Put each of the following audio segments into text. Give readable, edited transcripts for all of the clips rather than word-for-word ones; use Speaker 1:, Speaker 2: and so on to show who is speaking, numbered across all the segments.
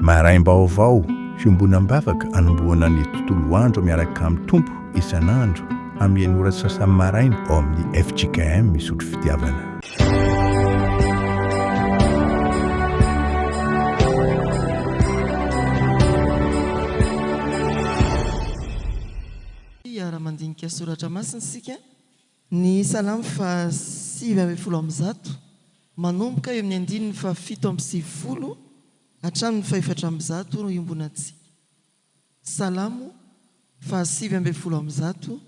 Speaker 1: Maraim-baovao, fiombonam-bavaka anombohana ny tontolo andro miaraka amin'ny Tompo isan'andro amin'ny enina ora sy sasany maraina ao amin'ny fjkm Isotry Fitiavana.
Speaker 2: Hiara-mandinika soratra masina isika, ny Salamo faha 119, manomboka eo amin'ny andininy faha 97 hatramin'ny faha 104 no iombonantsika. Salamo faha 119,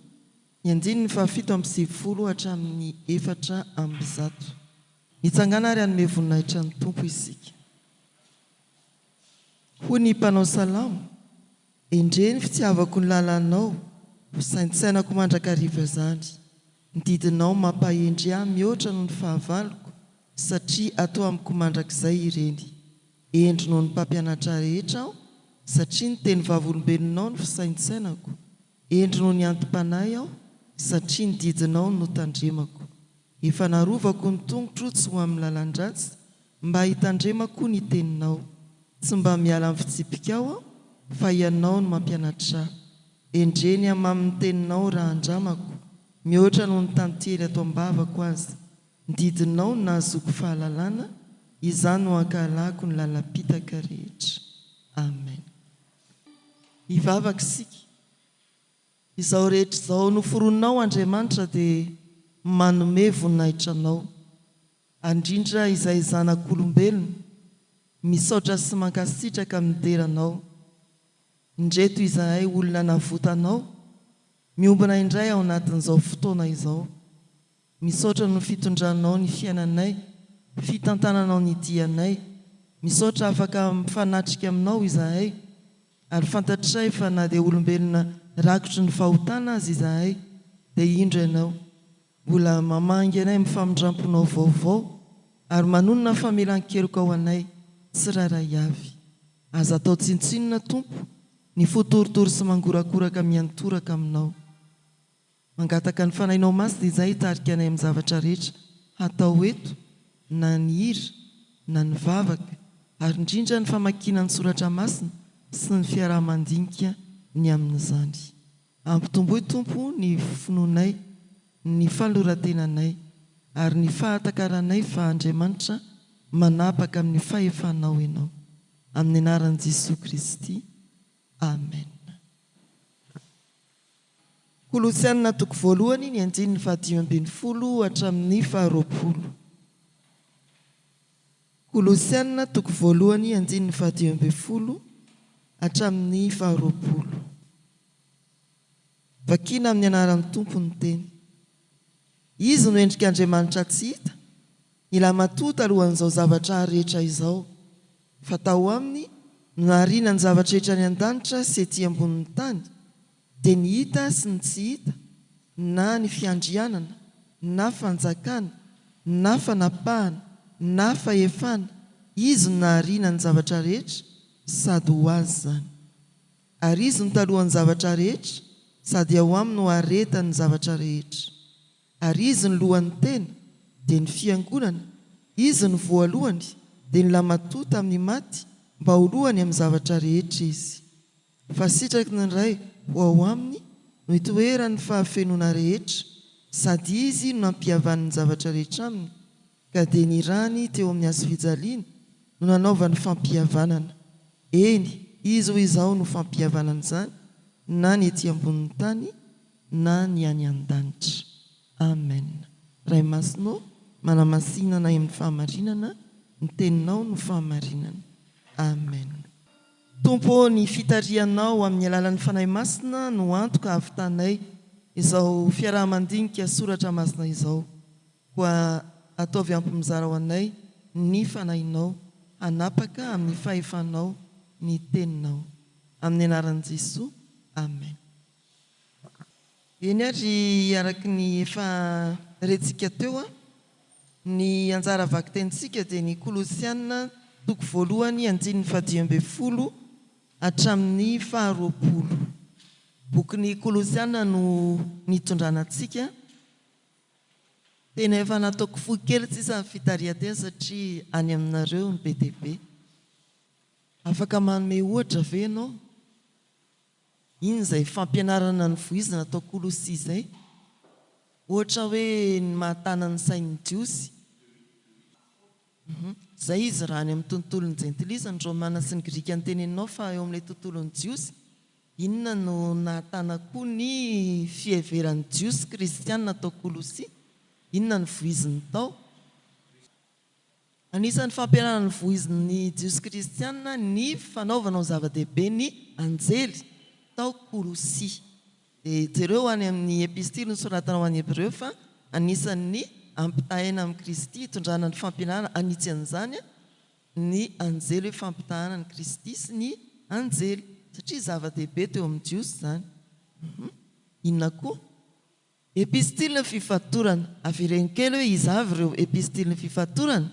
Speaker 2: ny andininy faha 97 hatramin'ny 104. Mitsangàna ary hanome voninahitra ny Tompo isika. Hoy ny mpanao salamo, Endrey ny fitiavako ny lalanao, ho saintsainako mandrakariva izany. Ny didinao mampahendry ahy mihoatra noho ny fahavaloko, satria ato amiko mandrakizay ireny. Hendry noho ny mpampianatra rehetra aho, satria ny teny vavolombelonao no fisaintsainako. Hendry noho ny anti-panahy aho, satria ny didinao no tandremako. Efa narovako ny tongotro tsy ho amin'ny lalan-dratsy, Mba hitandremako ny teninao. Tsy mba miala amin'ny fitsipikao aho, fa ianao no mampianatra ahy. Endrey ny hamamin'ny teninao raha andramako, mihoatra noho ny tantely ato am-bavako aza. Ny didinao no nahazoako fahalalana, izany no ankahalako ny lalam-pitaka rehetra. Amen. Hivavaka isika. Izao rehetra izao noforoninao Andriamanitra dia manome voninahitra Anao. Andrindra izay zanak'olombelona, misaotra sy mankasitraka midera Anao. Indreto izahay olona navotanao, miombona indray ao anatin'izao fotoana izao. Misaotra noho fitondranao ny fiainanay, fitantananao ny dianay. Misaotra afaka mifanatrika aminao izahay, ary fantatray fa na dia olombelona rakotry ny fahotana aza izahay, dia indro Ianao. Mbola mamangy anay amin'ny famindramponao vaovao ary manonona famelan-keloka ho anay tsirairay avy. Aza atao tsinontsinona, Tompo, ny fo torotoro sy mangorakoraka miantoraka aminao. Mangataka ny Fanahinao Masina izahay hitarika anay amin'ny zavatra rehetra hatao eto, na ny hira, na ny vavaka, ary indrindra ny famakiana ny Soratra Masina sy ny fiaraha-mandinika ny amin'izany. Ampitomboy Tompo ny finoanay, ny fanoloran-tenanay, ary ny fahatakaranay fa Andriamanitra manapaka amin'ny fahefanao Ianao. Amin'ny anaran'i Jesoa Kristy. Amen. Kolosiana toko voalohany ny andininy fahadimy ambin'ny folo hatramin'ny faharoapolo. Kolosiana toko voalohany andininy fahadimy ambin'ny folo hatramin'ny faharoapolo. Vakina amin'ny anaran'ny Tompo ny teny. Izy no endrik'Andriamanitra tsy hita, ny lahimatoa talohan'izao zavatra rehetra izao, fa tao aminy no nahariana ny zavatra rehetra any an-danitra sy ety ambonin'ny tany, dia ny hita sy ny tsy hita, na ny fiandrianana, na fanjakana, na fanapahana, na fahefana, Izy no nahariana ny zavatra rehetra, sady ho Azy izany. Ary Izy no talohan'ny zavatra rehetra, sady ao Aminy no aharetan'ny zavatra rehetra. Ary Izy no lohan'ny tena, dia ny Fiangonana, Izy no voalohany, dia ny lamatoa tamin'ny maty, mba ho lohany amin'ny zavatra rehetra Izy. Fa sitraky ny Ray ho ao Aminy no itoeran'ny fahafenoana rehetra, sady Izy no nampihavaniny ny zavatra rehetra Aminy, ka dia ny rany teo amin'ny hazofijaliana no nanaovany fampihavanana. Eny, Izy hoy izao no fampihavanana izany na ny ety ambonin'ny tany na ny any an-danitra. Amen. Ray Masina ô, manamasina anay amin'ny fahamarinana, ny Teninao no fahamarinana. Amen. Tompo ô, ny fitarihanao amin'ny alalan'ny Fanahy Masina no antoka hahavitanay izao fiaraha-mandinika Soratra Masina izao. Koa ataovy ampy mizara ho anay ny Fanahinao hanapaka amin'ny fahefanao ny Teninao. Amin'ny anaran'i Jesoa, Amen. Eny ary, araka ny efa rentsika teo, ny anjara vakitenintsika dia ny Kolosiana toko voalohany andininy fahadimy ambin'ny folo hatramin'ny faharoapolo. Bokin'ny Kolosiana no nitondrana antsika. Tena efa nataoko fohy kely sisa ny fitarihan-teny satria any aminareo ny be dia be. Afaka manome ohatra ve ianao? Inona izay fampianarana novoizina tao Kolosia izay? Ohatra hoe ny mahatana ny sain'ny Jiosy. Izay izy raha any amin'ny tontolon'ny jentilisa, ny Romana sy ny Grika no teneninao fa eo amin'ilay tontolon'ny Jiosy, inona no nahatana koa ny fiheveran'ny Jiosy kristiana tao Kolosia? Inona no voiziny tao? Anisan'ny fampianarana novoizin'ny Jiosy kristiana ny fanaovana ho zava-dehibe ny anjely tao Kolosia. Dia jereo any amin'ny epistily nosoratana ho an'ny Hebreo fa anisan'ny ampitahaina amin'i Kristy hitondrana ny fampianarana hanitsy an'izany ny anjely hoe fampitahana an'i Kristy sy ny anjely satria zava-dehibe teo amin'ny Jiosy izany. Inona koa? Epistilin'ny fifatorana. Avereno kely hoe iza avy ireo epistilin'ny fifatorana?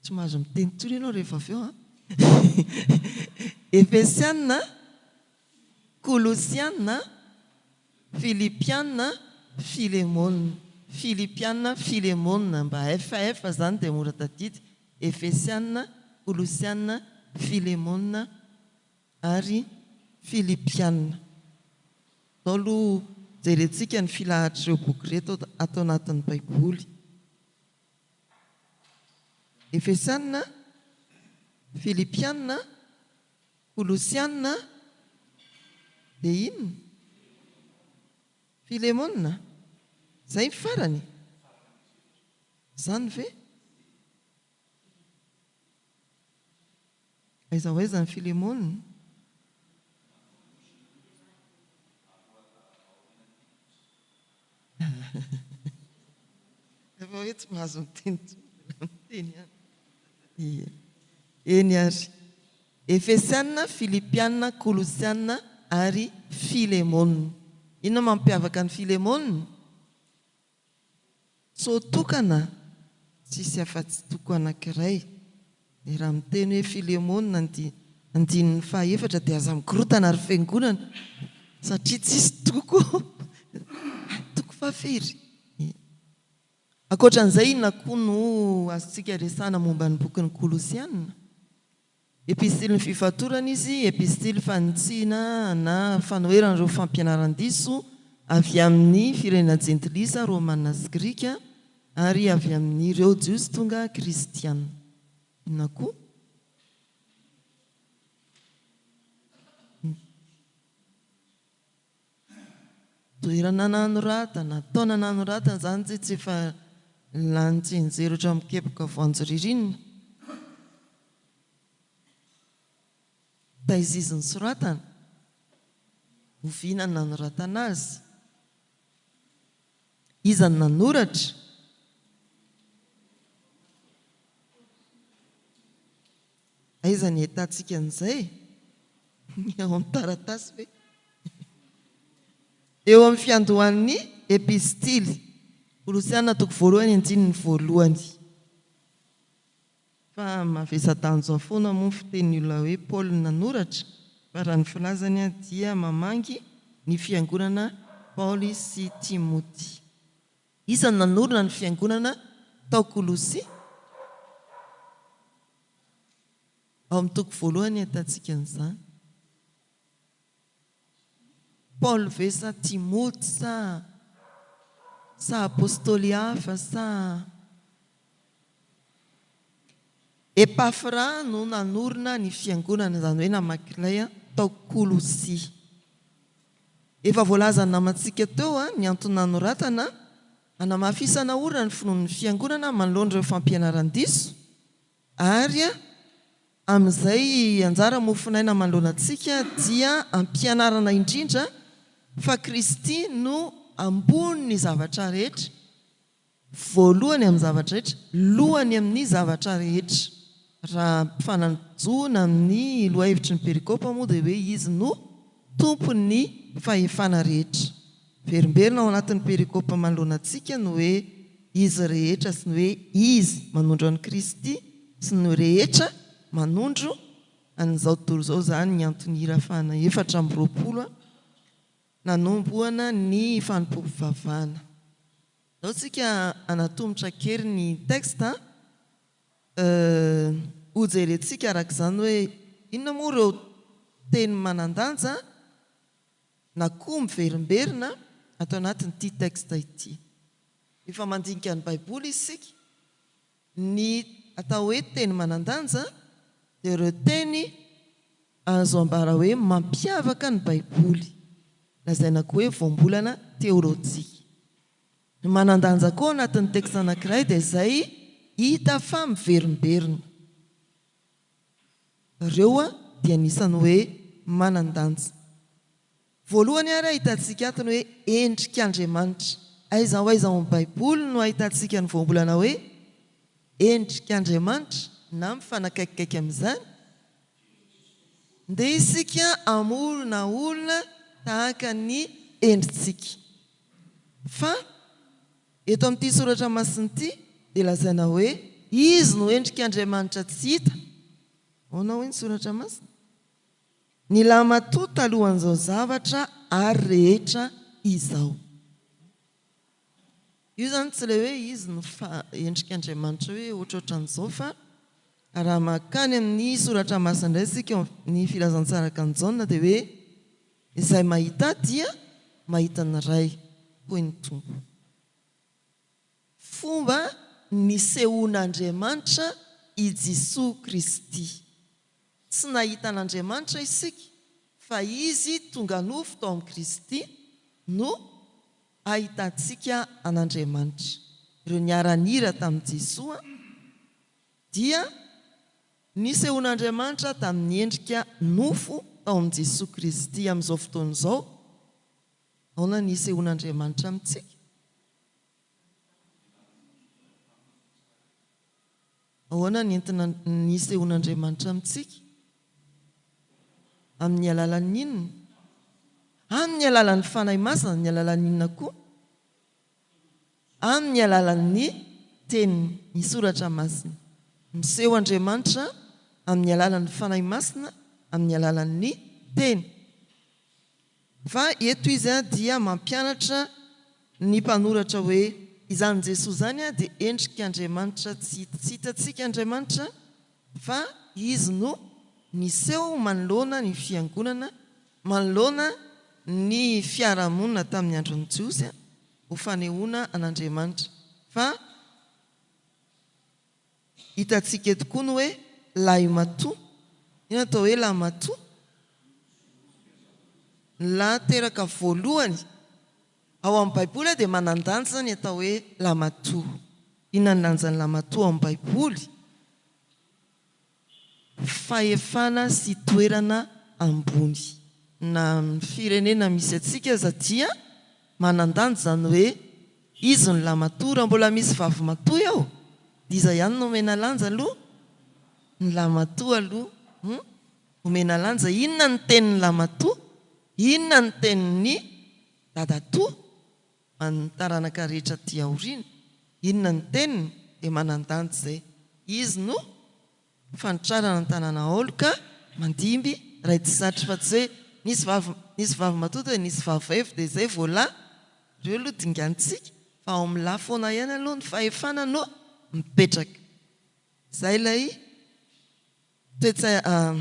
Speaker 2: Tsy mahazo miteny intsony ianao rehefa avy eo an! Efesiana, Kolosiana, Filipiana, Filemona. Filipiana, Filemona. Mba FF izany dia mora tadidy. Efesiana, Kolosiana, Filemona ary Filipiana. Izao aloha jerentsika ny filahatr'ireo boky ireto ato anatin'ny Baiboly. Efesiana, Filipiana, Kolosiana, dia inona? Filemona? Izay ny farany? Izany ve? Aiza ho aiza ny Filemona? Efa hoe tsy mahazo miteny intsony dia miteny ihany. Ie. Eny ary. Efesiana, Filipiana, Kolosiana ary Filemona. Inona mampiavaka an'i Filemona? Sao tokana, tsisy afa-tsy toko anankiray. Dia raha miteny hoe Filemona ny andininy fahaefatra dia aza mikorontana ry fiangonana satria tsisy toko ao. Toko fahafiry? Ankoatra an'izay inona koa no azontsika resahana momba ny bokin'ny Kolosiana? Epistilin'ny fifatorana izy, epistily fanitsiana na fanoherana ireo fampianaran-diso avy amin'ny firenena jentilisa, romana sy grika, ary avy amin'ireo Jiosy tonga kristiana. Inona koa? Toerana nanoratana, taona nanoratana izany tsy tsy efa lany tsianjery ohatran'ny mikepoka voanjo ririnina. Taiza izy nosoratana? Oviana no nanoratana azy? Iza no nanoratra? Aiza ny ahitantsika an'izay? Ny ao amin'ny taratasy ve? Eo amin'ny fiandohan'ny epistily. Kolosiana toko voalohany andininy voalohany. Fa mavesa-danja foana moa ny fitenin'ny olona hoe Paoly no nanoratra, fa raha ny filazany dia mamangy ny fiangonana Paoly sy Timoty. Iza no nanorina ny fiangonana tao Kolosia? Ao amin'ny toko voalohany ahitantsika an'izany. Paoly ve sa Timoty sa sa apostoly hafa sa Epafra no nanorina ny fiangonana, izany hoe namaky lay tao Kolosia. Efa voalazan'ny namantsika teo ny antony nanoratana, hanamafisana orina ny finoan'ny Fiangonana manoloana ireo fampianaran-diso, ary amin'izay anjara mofon'aina manoloana antsika dia ampianarana indrindra fa Kristy no ambonin'ny zavatra rehetra, Voalohany amin'ny zavatra rehetra, lohany amin'ny zavatra rehetra. Raha ampifananjoana amin'ny lohahevitry ny perikopa moa dia hoe izy no tompon'ny fahefana rehetra. Miverimberina ao anatin'ny perikopa manoloana antsika ny hoe izy rehetra sy ny hoe izy manondro an'i Kristy sy ny rehetra manondro an'izao tontolo izao izany ny antony hira faha 24 nanombohana ny fanompoam-pivavahana. Ndao tsika hanatomotra kely ny texte a. Hojerentsika araka izany hoe inona moa ireo teny manan-danja na koa miverimberina ato anatin'ity texte ity. Rehefa mandinika ny Baiboly isika, ny atao hoe teny manan-danja dia ireo teny azo ambara hoe mampiavaka ny Baiboly, lazaina koa hoe voambolana teolojika. Ny manan-danja koa ao anatin'ny teksta anankiray dia izay hita fa miverimberina. Ireo dia anisan'ny hoe manan-danja. Voalohany ary ahitantsika ato ny hoe endrik'Andriamanitra. Aiza ho aiza ao amin'ny Baiboly no ahitantsika ny voambolana hoe endrik'Andriamanitra na mifanakaikikaiky amin'izany? Ndeha isika hamorona olona tahaka ny endritsika. Fa eto amin'ity soratra masina ity dia lazaina hoe Izy no endrik'Andriamanitra tsy hita. Ahoana hoy ny soratra masina? Ny lahimatoa talohan'izao zavatra ary rehetra izao. Io izany tsy ilay hoe izy no endrik'Andriamanitra hoe ohatrohatran'izao fa raha mankany amin'ny soratra masina indray isika ao amin'ny filazantsara araka an'i Jaona dia hoe izay mahita ahy dia mahita ny Ray hoy ny Tompo. Fomba nisehoan'Andriamanitra i Jesoa Kristy. Tsy nahita an'Andriamanitra isika fa Izy tonga nofo tao amin'i Kristy no ahitantsika an'Andriamanitra. Ireo niara-nihira tamin'i Jesoa dia nisehoan'Andriamanitra tamin'ny endrika nofo tao amin'i Jesoa Kristy. Amin'izao fotoana izao, ahoana ny isehoan'Andriamanitra amintsika? Ahoana ny entina nisehoan'Andriamanitra amintsika? Amin'ny alalan'ny inona? Amin'ny alalan'ny Fanahy Masina, amin'ny alalan'ny inona koa? Amin'ny alalan'ny Teniny, ny Soratra Masina. Miseho Andriamanitra amin'ny alalan'ny Fanahy Masina, amin'ny alalan'ny Teny. Fa eto izy dia mampianatra ny mpanoratra hoe izany Jesoa izany dia endrik'Andriamanitra tsy hita. Tsy hitantsika Andriamanitra fa Izy no niseho manoloana ny fiangonana, manoloana ny fiarahamonina tamin'ny andron'ny Jiosy ho fanehoana an'Andriamanitra. Fa Hitantsika eto koa ny hoe lahimatoa. Inona atao hoe lahimatoa? Ny lahy teraka voalohany. Ao amin'ny Baiboly dia manan-danja ny atao hoe lahimatoa. Inona ny lanjan'ny lahimatoa ao amin'ny Baiboly? Fahefana sy toerana ambony. Na amin'ny firenena misy antsika aza dia manan-danja izany hoe izy no lamatoa. Raha mbola misy vavimatoa eo dia iza ihany no omena lanja aloha? Ny lamatoa aloha no omena lanja. Inona ny tenin'ny lamatoa? Inona ny tenin'ny dadatoa? an'ny taranaka rehetra aty aoriana, inona ny teniny dia manan-danja izay, izy no fanitrarana ny tanàna haolo ka mandimby ray tsy satry fa tsy hoe nisy vavy nisy vavy matoa dia nisy vavy vavy dia izay vao lahy, ireo aloha dinganintsika fa ao amin'ny lahy foana ihany aloha ny fahefana no mipetraka, izay ilay Toe-tsaina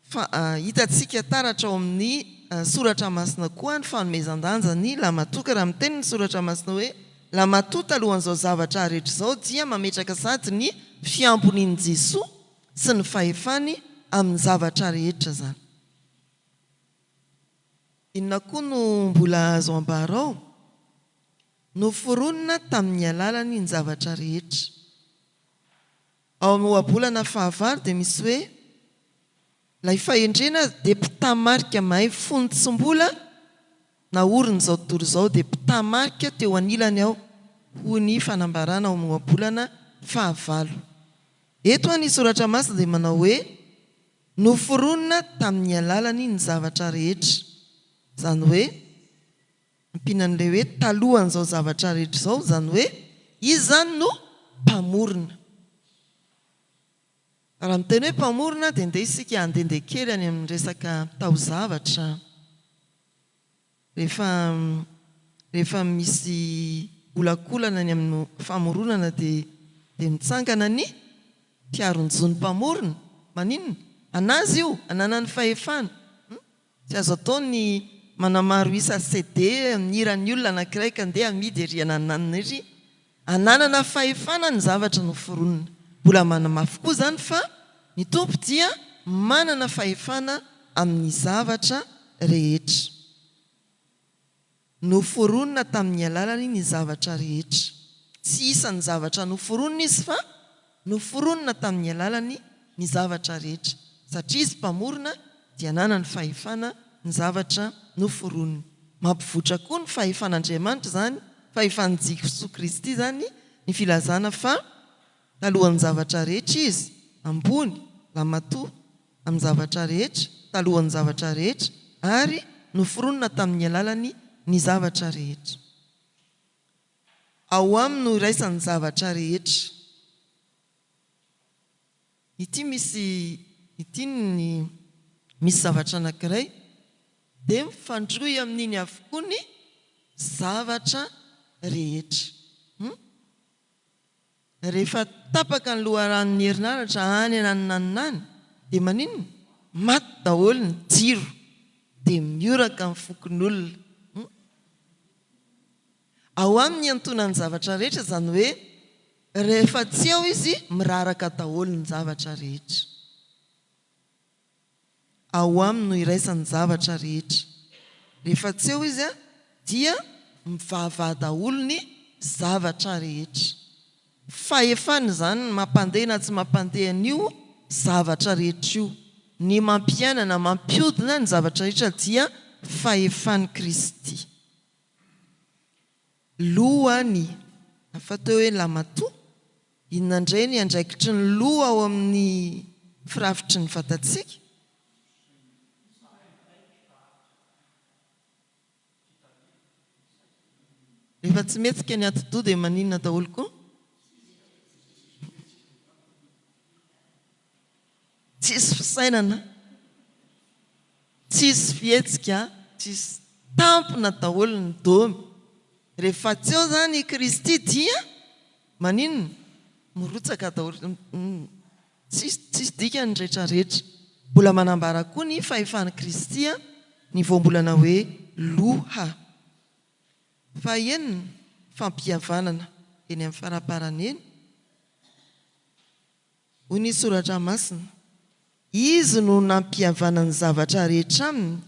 Speaker 2: fa hitantsika taratra ao amin'ny Soratra Masina koa ny fanomezan-danja ny lamatoa ka raha miteny ny Soratra Masina hoe lamatoa talohan'izao zavatra rehetra izao dia mametraka sady ny fiambonian'i Jesoa sy ny fahefany amin'ny zavatra rehetra izany. Inona koa no mbola azo ambara ao? Noforonina tamin'ny alalany ny zavatra rehetra. Ao amin'ny ohabolana fahavalo dia misy hoe, Ilay fahendrena dia mpitamarika mahay fony tsy mbola naorina izao tontolo izao dia mpitamarika teo anilany aho, hoy ny fanambarana ao amin'ny ohabolana fahavalo. Eto ny soratra masina dia manao hoe, Noforonina tamin'ny alalany ny zavatra rehetra. Izany hoe, Ampiana an'ilay hoe talohan'izao zavatra rehetra izao, izany hoe izy izany no Mpamorona. Raha miteny hoe Mpamorona dia ndeha isika handehandeha kely any amin'ny resaka taozavatra. Rehefa rehefa misy olakolana ny amin'ny famoronana dia dia mitsangana ny. Mpiaro ny zon'ny mpamorona? Maninona? An'azy io, ananany fahefana. Hum? Tsy azo atao ny manamaro isa CD amin'ny hiran'ny olona anankiray ka ndeha amidy ery anananana ery. Ananana fahefana ny zavatra noforonina. Mbola manamafy koa izany fa ny Tompo dia manana fahefana amin'ny zavatra rehetra. Noforonina tamin'ny alalany ny zavatra rehetra. Tsy isan'ny zavatra noforonina izy fa noforonina tamin'ny alalany ny zavatra rehetra. Satria izy Mpamorona dia ananany fahefana ny zavatra noforoniny. Mampivoitra koa ny fahefan'Andriamanitra izany, fahefan'i Jesoa Kristy izany ny filazana fa talohan'ny zavatra rehetra izy, ambony, lamatoa, amin'ny zavatra rehetra, talohan'ny zavatra rehetra, ary noforonina tamin'ny alalany ny zavatra rehetra. Ao aminy no iraisan'ny zavatra rehetra. Ity misy, ity ny misy zavatra anankiray, dia mifandrohy amin'iny avokoa ny zavatra rehetra. Hum? Rehefa tapaka ny loharanon'ny herinaratra any ananonanona any dia maninona? Maty daholo ny jiro dia mioraka ny fokonolona. Hum. Ao aminy iantonan'ny zavatra rehetra izany hoe rehefa tsy eo izy miraraka daholo ny zavatra rehetra. Ao aminy no iraisan'ny zavatra rehetra. Rehefa tsy eo izy dia mivahavaha daholo ny zavatra rehetra. Fahefany izany ny mampandeha na tsy mampandeha an'io zavatra rehetra io. Ny mampiaina na mampiodina ny zavatra rehetra dia fahefan'i Kristy. Lohany, afa teo hoe lamatoa, inona indray ny andraikitry ny loha ao amin'ny firafitry ny vatantsika? Rehefa tsy mihetsika ny atidoha dia maninona daholo koa? Tsisy fisainana, tsisy fihetsika, tsisy tampona daholo ny domy. Rehefa tsy eo izany i Kristy dia maninona? Mirotsaka daholo, tsisy tsisy dikany ny rehetra rehetra. Mbola manambara koa ny fahefan'i Kristy ny voambolana hoe loha. Fahenina, fampihavanana eny amin'ny faraparany eny. Hoy ny Soratra Masina, Izy no nampihavana ny zavatra rehetra aminy,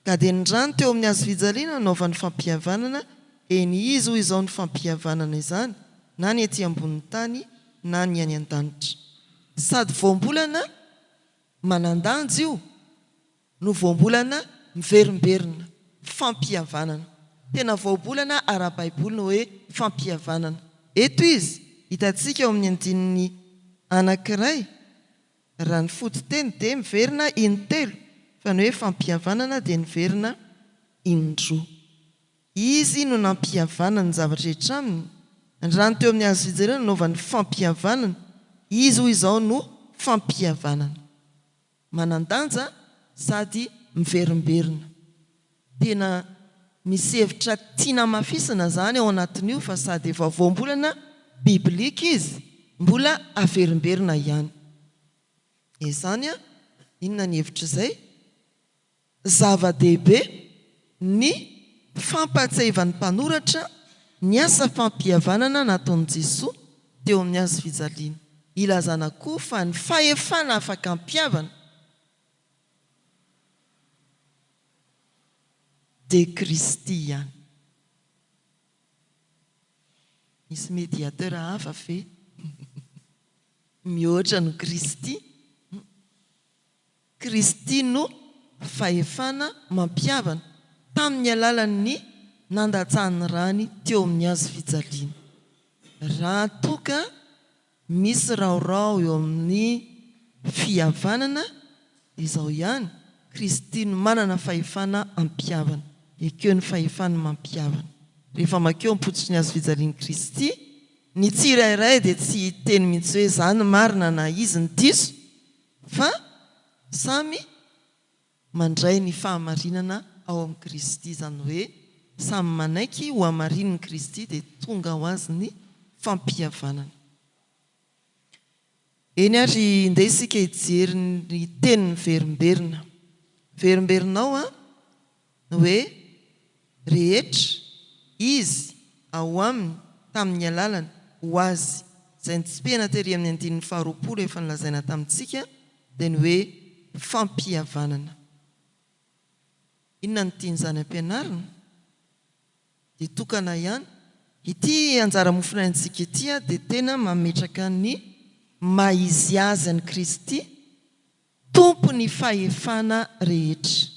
Speaker 2: ka dia ny rany teo amin'ny hazo fijaliana no nanaovany fampihavanana, eny, Izy hoy izao ny fampihavanana izany, na ny ety ambonin'ny tany na ny any an-danitra. Sady voambolana manan-danja io. no voambolana miverimberina, fampihavanana. Tena voambolana ara-baiboly ny hoe fampihavanana. Eto izy, hitantsika ao amin'ny andininy anankiray, raha ny fototeny dia miverina intelo, fa ny hoe fampihavanana dia niverina indroa. Izy no nampihavanana ny zavatra rehetra aminy, ny rany teo amin'ny hazo fijerena nanaovany fampihavanana, izy hoy izao no fampihavanana. Manan-danja sady miverimberina. Tena misy hevitra tiana hamafisina izany ao anatin'io fa sady efa voambolana biblika izy mbola averimberina ihany. Izany an, inona ny hevitr'izay? Zava-dehibe ny fampahatsiahivan'ny mpanoratra ny asa fampihavanana nataon'i Jesoa teo amin'ny hazo fijaliana. Ilazana koa fa ny fahefana afaka hampihavana dia Kristy ihany. Misy médiateur hafa ve mihoatra noho Kristy? Kristy no fahefana mampihavana tamin'ny alalan'ny nandatsahan'ny rany teo amin'ny hazo fijaliana. Raha toa ka misy raorao eo amin'ny fihavanana, dia izao ihany, Kristy no manana fahefana hampihavana. Ekeo ny fahefany mampihavana. Rehefa mankeo am-pototry ny hazo fijalian'i Kristy, ny tsirairay dia tsy hiteny mihitsy hoe izaho no marina na izy no diso, Fa samy mandray ny fahamarinana ao amin'i Kristy, izany hoe samy manaiky ho hamarinin'i Kristy dia tonga ho azy ny fampihavanana. Eny ary ndeha isika hijery ny teny miverimberina. Miverimberina ao an, ny hoe rehetra, izy, ao aminy, tamin'ny alalany, ho azy. Izay notsipihana tery amin'ny andininy faharoapolo efa nolazaina tamintsika dia ny hoe fampihavanana. Inona no tian'izany ampianarina? Dia tokana ihany. Ity anjara mofonaintsika ity dia tena mametraka ny maha izy azy an'i Kristy, Tompon'ny fahefana rehetra.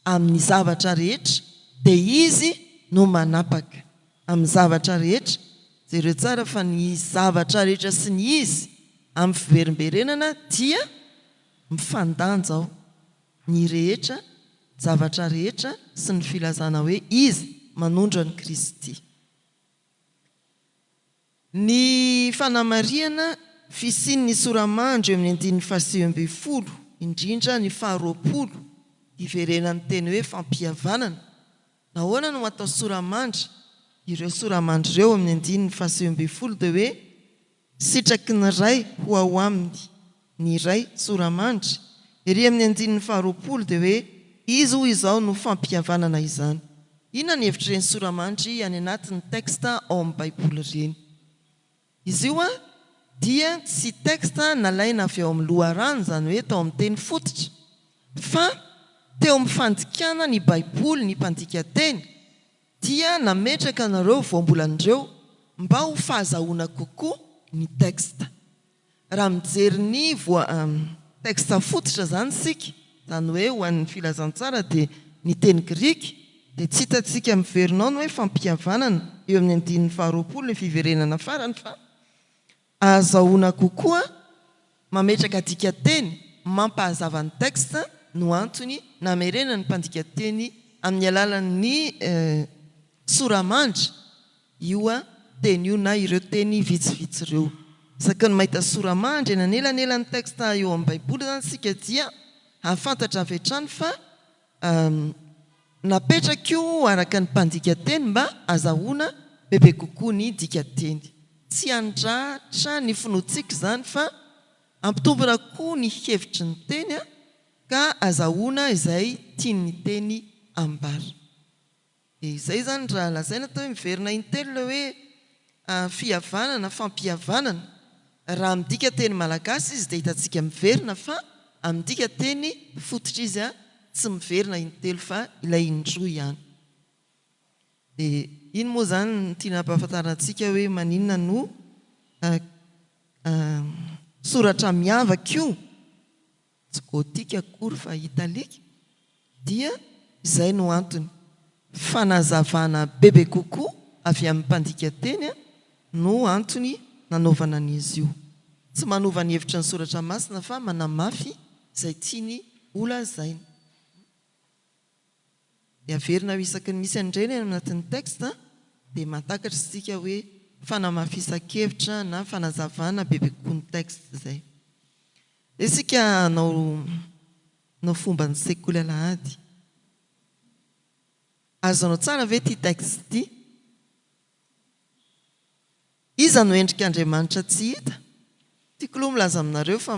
Speaker 2: Amin'ny zavatra rehetra dia Izy no manapaka. Amin'ny zavatra rehetra, jereo tsara fa ny zavatra rehetra sy ny Izy amin'ny fiverimberenana dia mifandanja ao. Ny rehetra, zavatra rehetra sy ny filazana hoe Izy manondro an'i Kristy. Ny fanamarihana fisian'ny sora-mandry eo amin'ny andininy fahasivy ambin'ny folo, indrindra ny faharoapolo, hiverenan'ny teny hoe fampihavanana. Nahoana no atao sora-mandry ireo sora-mandry ireo amin'ny andininy fahasivy ambin'ny folo dia hoe Sitraky ny Ray ho ao aminy ny Ray, sora-mandry. Ery amin'ny andininy faharoapolo dia hoe Izy hoy izao no fampihavanana izany. Inona ny hevitr'ireny sora-mandry any anatin'ny texte ao amin'ny Baiboly ireny? Izy io dia tsy texte nalaina avy ao amin'ny loharano, izany hoe tao amin'ny teny fototra, fa teo amin'ny fandikana ny Baiboly ny mpandika teny dia nametraka anareo voambolan'ireo mba ho fahazahoana kokoa ny texte. Raha mijery ny voa texte fototra izany isika, izany hoe ho an'ny filazantsara dia ny teny grika, dia tsy hitantsika miverina ao ny hoe fampihavanana eo amin'ny andininy faharoapolo ny fiverenana farany fa ahazahoana kokoa mametraka dikanteny mampahazava ny texte no antony namerenan'ny mpandika teny amin'ny alalan'ny sora-mandry io teny io na ireo teny vitsivitsy ireo. Isaky ny mahita sora-mandry eny anelanelan'ny texte eo amin'ny Baiboly izany isika dia hahafantatra avy hatrany fa Napetraka io araka ny mpandika teny mba azahoana bebe kokoa ny dikanteny. Tsy handratra ny finoantsika izany fa hampitombina koa ny hevitry ny teny ka azahoana izay tian'ny teny ambara. Dia izay izany raha lazaina atao hoe miverina intelo ilay hoe fihavanana, fampihavanana. Raha midika teny malagasy izy dia hitantsika miverina fa amin'ny dika teny fototra izy tsy miverina intelo fa ilay indroa ihany. Dia iny moa izany no tiana hampahafantarina antsika hoe maninona no soratra miavaka io. tsy gothique akory fa italique, dia izay no antony. Fanazavana bebe kokoa avy amin'ny mpandika teny no antony nanaovana an'izy io. Tsy manova ny hevitry ny soratra masina fa manamafy izay tiany holazaina. Dia averina ho isaky ny misy an'ireny any anatin'ny texte dia mahatakatra isika hoe fanamafisan-kevitra na fanazavana bebe kokoa ny texte izay. Dia isika hanao hanao fomban'ny sekoly alahady. Azonao tsara ve ity texte ity? Iza no endrik'Andriamanitra tsy hita? Tiako aloha milaza aminareo fa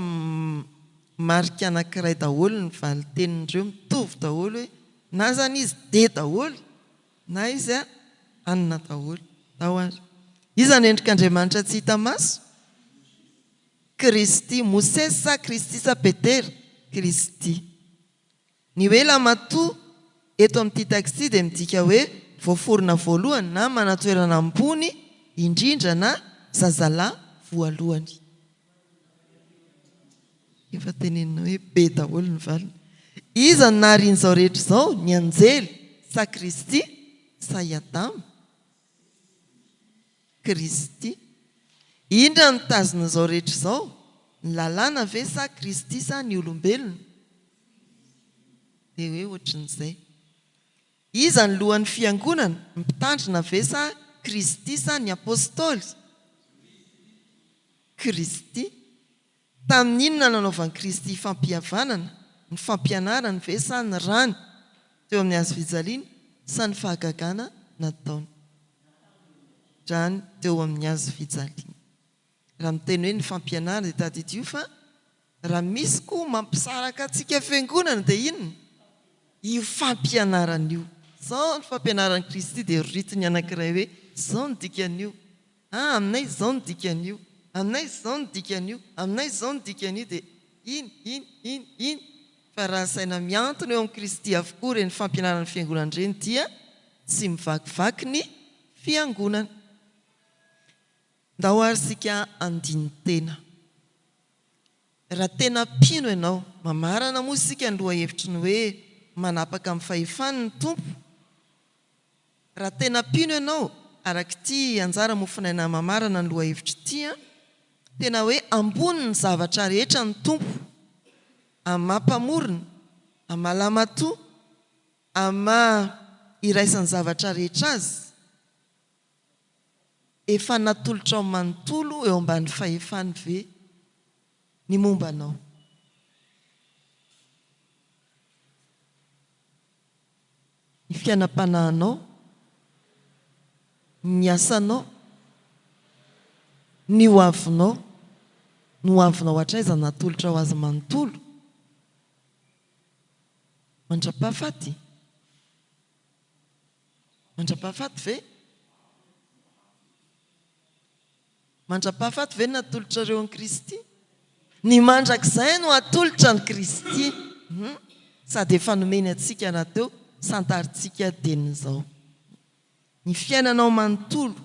Speaker 2: marika anankiray daholo ny valin-tenin'ireo, mitovy daholo hoe na izany izy dia daholo na izy anona daholo. Ndao ary. Iza no endrik'Andriamanitra tsy hita maso? Kristy. Mosesy sa Kristy sa Petera? Kristy. Ny hoe lamatoa eto amin'ity texte ity dia midika hoe voaforona voalohany na manan-toerana ambony indrindra na zazalahy voalohany. Efa tenenina hoe be daholo ny valiny. Iza no naharian'izao rehetra izao? Ny anjely sa Kristy sa i Adama? Kristy. Inona no mitazona izao rehetra izao? Ny lalàna ve sa Kristy sa ny olombelona? Dia hoe ohatran'izay. Iza no lohan'ny fiangonana? Ny mpitandrina ve sa Kristy sa ny apostoly? Kristy. Tamin'ny inona nanaovan'i Kristy fampihavanana? Ny fampianarany ve sa ny rany teo amin'ny hazo fijaliana sa ny fahagagana nataony? Rany teo amin'ny hazo fijaliana. Raha miteny hoe ny fampianarana dia tadidio fa raha misy koa mampisaraka antsika fiangonana dia inona? Io fampianarana io. Izao ny fampianaran'i Kristy dia roritiny anankiray hoe izao ny dikan'io. Ah aminay izao ny dikan'io, aminay izao ny dikan'io, aminay izao ny dikan'io dia iny, iny, iny, iny. Fa raha asaina mihantona eo amin'i Kristy avokoa ireny fampianaran'ny Fiangonana ireny dia tsy mivakivaky ny Fiangonana. Ndao ary isika handini-tena. Raha tena mpino ianao, mamarana moa isika ny lohahevitry ny hoe manapaka amin'ny fahefany ny Tompo. Raha tena mpino ianao, araka ity anjara mofonaina mamarana ny lohahevitra ity an, tena hoe ambony ny zavatra rehetra ny Tompo, amin'ny maha mpamorona, amin'ny maha lahimatoa, amin'ny maha iraisan'ny zavatra rehetra azy, efa natolotrao manontolo eo ambany fahefany ve ny momba anao? Ny fiainam-panahinao, ny asanao, ny ho avinao, ny ho avinao hatraiza natolotrao azy manontolo? Mandra-pahafaty? Mandra-pahafaty ve? Mandra-pahafaty ve no natolotrareo an'i Kristy? Ny mandrakizay no atolotra an'i Kristy. Hum. Sady efa nomeny antsika rahateo, santarintsika dien'izao. Ny fiainanao manontolo,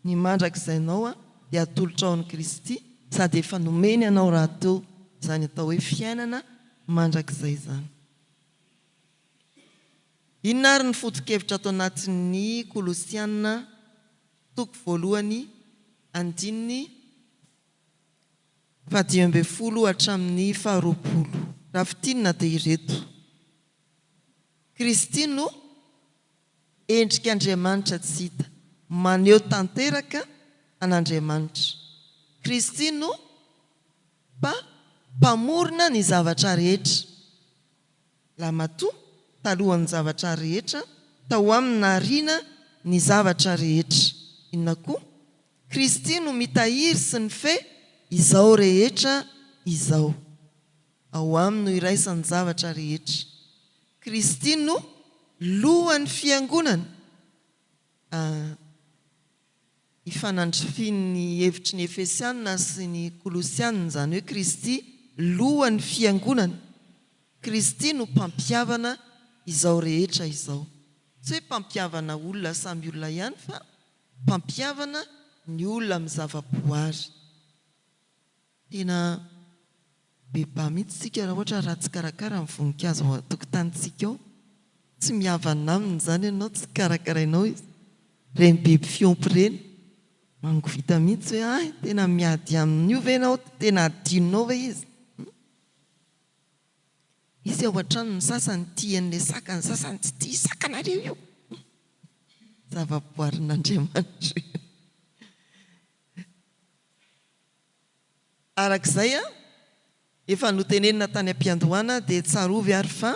Speaker 2: ny mandrakizainao dia atolotrao an'i Kristy, sady efa nomeny anao rahateo izany atao hoe fiainana mandrakizay izany. Inona ary ny foto-kevitra ato anatin'ny Kolosiana toko voalohany andininy fahadimy ambin'ny folo hatramin'ny faharoapolo? Raha fintinina dia ireto, Kristy no endrik'Andriamanitra tsy hita, maneho tanteraka an'Andriamanitra. Kristy no Mpamorona ny zavatra rehetra. Lahimatoa, talohan'ny zavatra rehetra, tao aminy nahariana ny zavatra rehetra. Inona koa? Kristy no mitahiry sy mifehy izao rehetra izao. Ao aminy no iraisan'ny zavatra rehetra. Kristy no Lohan'ny Fiangonana. A. Ifanandrifian'ny hevitry ny Efesiana sy ny Kolosiana izany hoe Kristy lohan'ny Fiangonana. Kristy no mpampihavana izao rehetra izao. Tsy hoe mpampihavana olona samy olona ihany fa mpampihavana ny olona amin'ny zava-boary. Tena be ba mihitsy isika raha ohatra ratsy karakara ny voninkazo ao an-tokotanintsika ao. Tsy mihavana aminy izany ianao, tsy karakarainao izy. Ireny biby fiompy ireny, mangovita mihitsy hoe hay, tena miady amin'io ve ianao, tena adinonao ve izy? Misy ao an-trano ny sasany tia an'ilay saka, ny sasany tsy tia, sakanareo io! Zava-boarin'Andriamanitra io. Araka izay efa notenenina tany am-piandohana dia tsarovy ary fa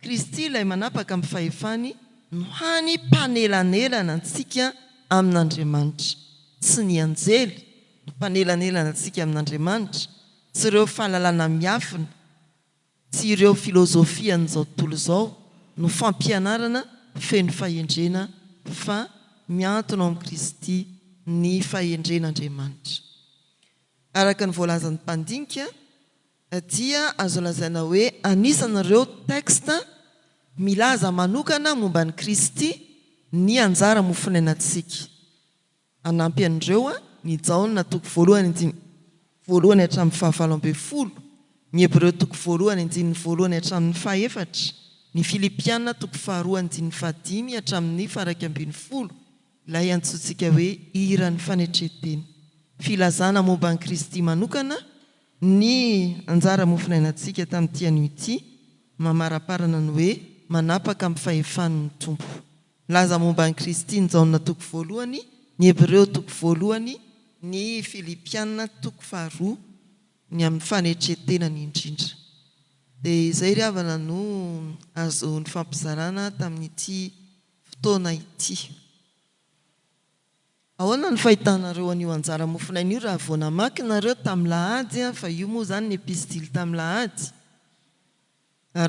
Speaker 2: Kristy ilay manapaka amin'ny fahefany no hany mpanelanelana antsika amin'Andriamanitra. Tsy ny anjely no mpanelanelana antsika amin'Andriamanitra, tsy ireo fahalalana miafina, Tsy ireo filozofian'izao tontolo izao no fampianarana feno fahendrena fa mihantona ao amin'i Kristy ny fahendren'Andriamanitra. Araka ny voalazan'ny mpandinika dia azo lazaina hoe anisan'ireo texte milaza manokana momba an'i Kristy ny anjara mofonainantsika. Hanampy an'ireo ny Jaona toko voalohany andininy voalohany hatramin'ny fahavalo ambin'ny folo, ny Hebreo toko voalohany andininy voalohany hatramin'ny fahefatra, ny Filipiana toko faharoa andininy fahadimy hatramin'ny faha-iraika ambin'ny folo, ilay antsointsika hoe hiran'ny fanetren-tena. Filazana momba an'i Kristy manokana ny anjara mofonainantsika tamin'ity anio ity, mamaraparana ny hoe manapaka amin'ny fahefan'ny Tompo. Milaza momba an'i Kristy ny Jaona toko voalohany, ny Hebreo toko voalohany, ny Filipiana toko faharoa, ny amin'ny fanetren-tenany indrindra. Dia izay ry havana no azo nifampizarana tamin'ity fotoana ity. Ahoana ny fahitanareo an'io anjara mofonaina io raha vao namaky nareo tamin'ny lahady fa io moa izany ny epistily tamin'ny lahady?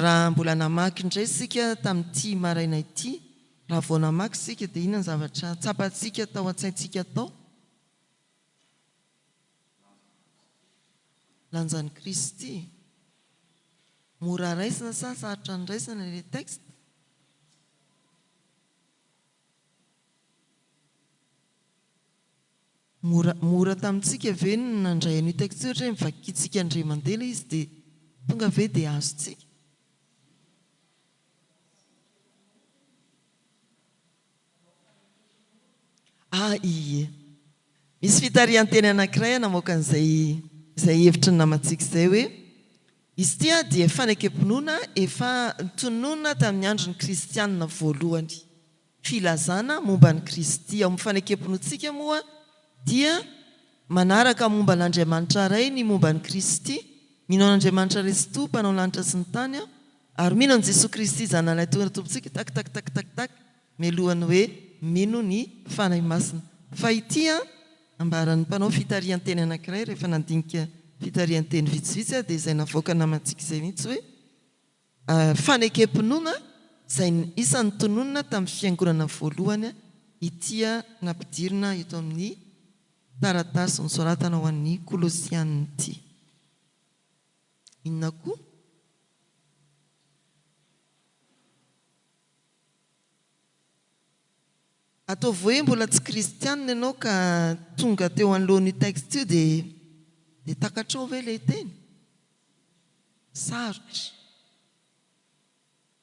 Speaker 2: Raha mbola namaky indray isika tamin'ity maraina ity, raha vao namaky isika dia inona ny zavatra tsapantsika tao an-tsaintsika tao? Lanjan'i Kristy. Mora raisina sa sarotra noraisina ilay texte? Mora mora tamintsika ve ny nandray an'io texte io ohatra hoe mivakintsika indray mandeha ilay izy dia tonga ve dia azontsika? Ah ie. Misy fitarihan-teny anankiray namoaka an'izay izay hevitry ny namantsika izay hoe, Izy ity dia fanekem-pinoana efa notononina tamin'ny andron'ny kristiana voalohany. Filazana momba an'i Kristy. Ao amin'ny fanekem-pinoantsika moa dia manaraka momba an'Andriamanitra Ray ny momba an'i Kristy, mino an'Andriamanitra Ray Tsitoha Mpanao lanitra sy ny tany aho, ary mino an'i Jesoa Kristy Zanalahy Tonga Tompontsika, tak tak tak tak tak, mialohan'ny hoe mino ny Fanahy Masina. Fa ity an, ambaran'ny mpanao fitarihan-teny anankiray rehefa nandinika fitarihan-teny vitsivitsy aho dia izay navoaka namantsika izay mihitsy hoe, Fanekem-pinoana izay isan'ny tononina tamin'ny fiangonana voalohany ity nampidirina eto amin'ny taratasy nosoratana ho an'ny Kolosiana ity. Inona koa? Ataovy hoe mbola tsy kristianina ianao ka tonga teo anoloan'io texte io dia dia takatrao ve ilay teny? Sarotra.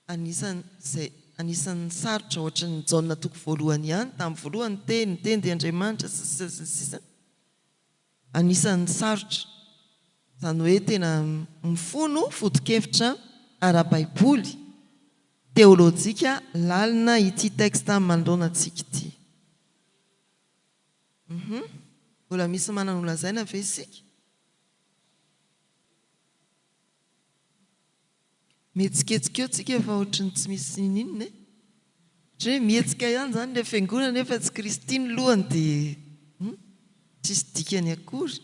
Speaker 2: Anisan'ny izay anisan'ny sarotra ohatran'ny Jaona toko voalohany ihany, tamin'ny voalohany ny teny, ny teny dia Andriamanitra sy ny sisa sy ny sisa. Anisan'ny sarotra. Izany hoe tena mifono foto-kevitra ara-baiboly, teolojika lalina ity texte manoloana antsika ity. Hum. Mbola misy manana holazaina ve isika? Mihetsiketsika eo tsika fa ohatry ny tsy misy n'inon'inona e! Ohatry ny hoe mihetsika ihany izany ilay fiangonana nefa tsy Kristy ny lohany dia hum tsisy dikany akory.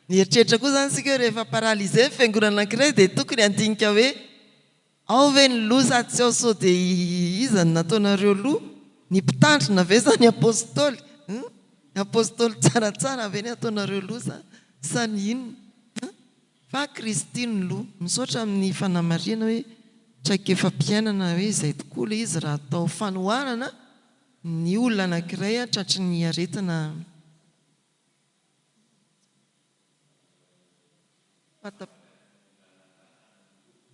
Speaker 2: Mieritreritra koa izany isika hoe rehefa paralysé ny fiangonana anankiray dia tokony handinika hoe ao ve ny loha sa tsy ao sao dia iza no nataonareo loha? Ny mpitandrina ve sa ny apostoly? Hum ny apostoly tsaratsara ve ny ataonareo loha sa sa ny inona? Hum Fa Kristy no loha. Misaotra amin'ny fanamarihana hoe traikefam-piainana hoe izay tokoa ilay izy raha atao fanoharana ny olona anankiray tratry ny aretina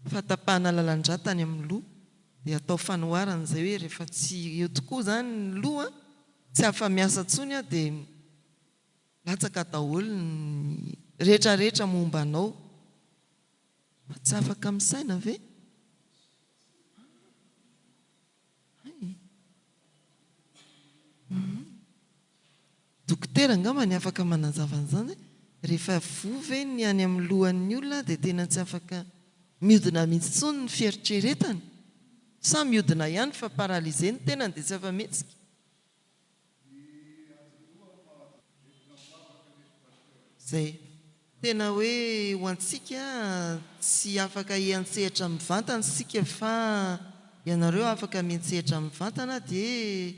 Speaker 2: fahatapahana lalan-drà tany amin'ny loha dia atao fanoharana izay hoe rehefa tsy eo tokoa izany ny loha tsy afa-miasa intsony dia Latsaka daholo ny rehetra rehetra momba anao fa tsy afaka misaina ve? Hay. Hum. Dokotera angamba ny afaka manazava an'izany hoe rehefa voa ve ny any amin'ny lohan'ny olona dia tena tsy afaka miodina mihitsy intsony ny fieritreretany? Sa miodina ihany fa paralysé ny tenany dia tsy afa-mihetsika? Zay. Tena hoe ho antsika tsy afaka hiantsehatra mivantana isika fa ianareo afaka miantsehatra mivantana dia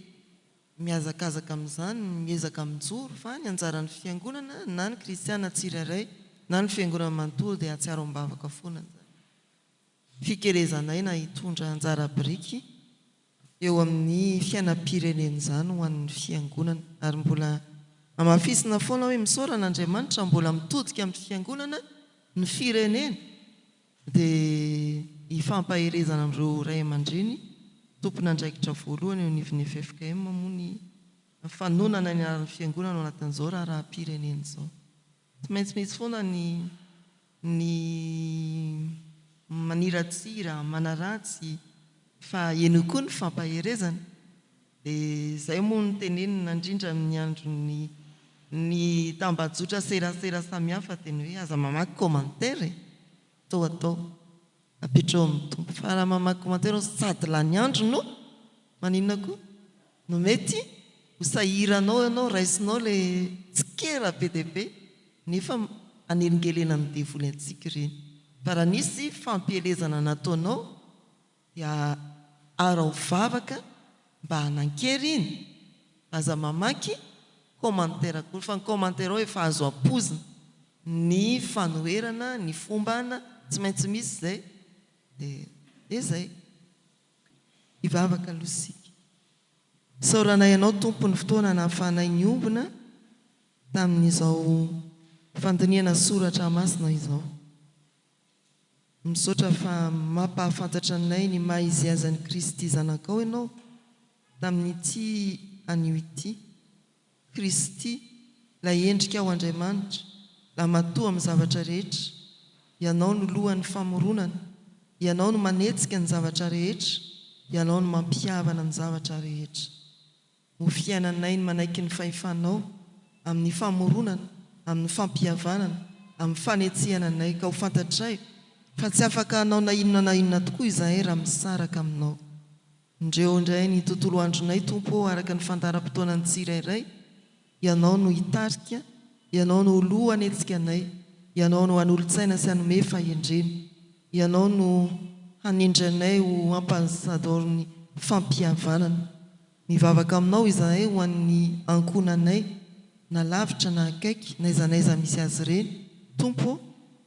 Speaker 2: mihazakazaka amin'izany, miezaka mijoro fa ny anjaran'ny fiangonana na ny kristiana tsirairay na ny fiangonana manontolo dia hahatsiaro am-bavaka foana izany fikelezan'aina hitondra anjara biriky eo amin'ny fiainam-pirenena izany ho an'ny fiangonana. Ary mbola hamafisina foana hoe misaora an'Andriamanitra mbola mitodika amin'ny fiangonana ny firenena dia hifampaherezana amin'ireo ray aman-dreny tompon'andraikitra voalohany eo anivon'ny ffkm moa ny fanonana ny anaran'ny fiangonana ao anatin'izao raharaham-pirenena izao. Tsy maintsy misy foana ny ny maniratsira, manaratsy fa henoy koa ny fampaherezana. Dia izay moa no tenenina indrindra amin'ny andron'ny ny tambajotra serasera samihafa dia ny hoe aza mamaky commentaire e! Atao atao. Apetrao amin'ny Tompo. Fa raha mamaky commentaire sady lany andro no maninona koa? No mety ho sahiranao ianao, raisinao ilay tsikera be dia be nefa anelingelenan'ny devoly antsika ireny. Fa raha nisy fampielezana nataonao dia araho vavaka mba hanan-kery iny, aza mamaky commentaire akory fa ny commentaire ao efa azo ampoizina, ny fanoherana, ny fombana, tsy maintsy misy izay dia dia izay. Hivavaka aloha isika. Isaoranay Anao Tompo ny fotoana nahafahanay niombona tamin'izao fandinihana soratra masina izao. Misaotra fa mampahafantatra anay ny maha izy azy an'i Kristy Zanakao Ianao tamin'ity anio ity. Kristy, ilay endrika ao Andriamanitra, lahimatoa amin'ny zavatra rehetra. Ianao no lohan'ny famoronana. Ianao no manetsika ny zavatra rehetra. Ianao no mampihavana ny zavatra rehetra. Ho fiainanay ny manaiky ny fahefanao amin'ny famoronana, amin'ny fampihavanana, amin'ny fanetsehana anay, ka ho fantatray fa tsy afaka hanao na inona na inona tokoa izahay raha misaraka aminao. Indreo indray ny tontolo andronay, Tompo ô, araka ny fandaharam-potoanan'ny tsirairay, Ianao no hitarika, Ianao no ho loha hanetsika anay, Ianao no hanolo-tsaina sy hanome fahendrena, Ianao no hanendry anay ho ampasadaoron'ny fampihavanana. Mivavaka aminao izahay ho an'ny ankohonanay, na lavitra na akaiky, n'aiza n'aiza misy azy ireny. Tompo ô,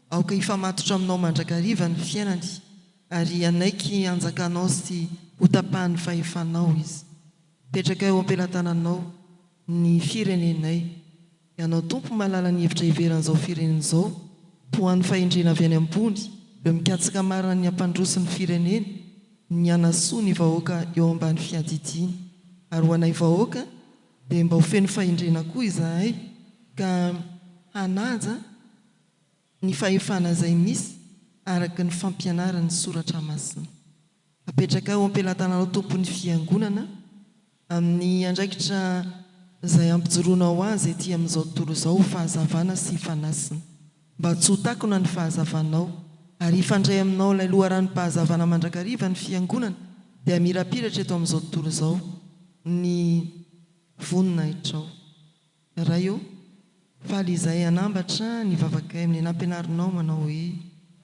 Speaker 2: aoka hifamatotra aminao mandrakariva ny fiainany, ary hanaiky hanjakanao sy hotapahan'ny fahefanao izy. Petraka eo am-pelatananao ny firenenay. Ianao Tompo mahalala ny hevitra heveran'izao firenena izao, tohano fahendrena avy any ambony, ireo mikatsaka marina ny hampandroso ny firenena, ny hanasoa ny vahoaka eo ambany fiadidiany. Ary ho anay vahoaka dia mba ho feno fahendrena koa izahay ka hanaja ny fahefana izay misy araka ny fampianaran'ny Soratra Masina. Apetraka eo am-pelatananao Tompon'ny Fiangonana amin'ny andraikitra izay ampijoroanao azy ety amin'izao tontolo izao ho fahazavana sy fanasina. Mba tsy ho takona ny fahazavanao, ary hifandray aminao ilay loharanom-pahazavana mandrakariva ny Fiangonana dia hamirapiratra eto amin'izao tontolo izao ny voninahitrao. Ray ô, faly izahay hanambatra ny vavakay amin'ny nampianarinao manao hoe,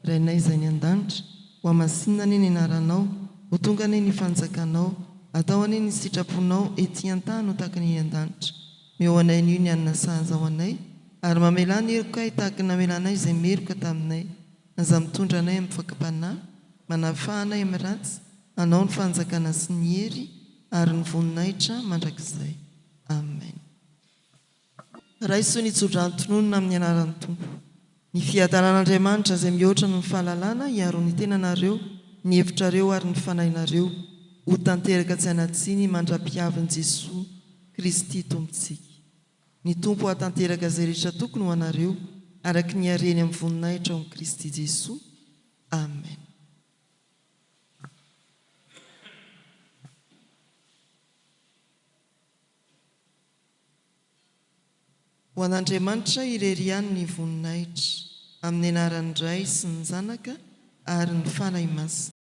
Speaker 2: Rainay izay any an-danitra, hohamasinina anie ny anaranao, ho tonga anie ny fanjakanao, atao anie ny sitraponao ety an-tany ho tahaka ny eny an-danitra. Omeo anay anio ny hanina sahaza ho anay, ary mamelà ny helokay tahaka ny namelanay izay meloka taminay. Aza mitondra anay amin'ny fakam-panahy, manafaha anay amin'ny ratsy, Anao ny fanjakana sy ny hery ary ny voninahitra mandrakizay. Amen. Raiso ny tsodrano tononina amin'ny anaran'ny Tompo. Ny fiadanan'Andriamanitra izay mihoatra noho ny fahalalana hiaro ny tenanareo, ny hevitrareo ary ny fanahinareo ho tanteraka tsy hanan-tsiny mandra-pihavin'i Jesoa Kristy Tompontsika. Ny Tompo hahatanteraka izay rehetra tokony ho anareo araka ny hareny amin'ny voninahitra ao amin'i Kristy Jesoa. Amen. Ho an'Andriamanitra irery ihany ny voninahitra, amin'ny anaran'ny Ray sy ny Zanaka ary ny Fanahy Masina.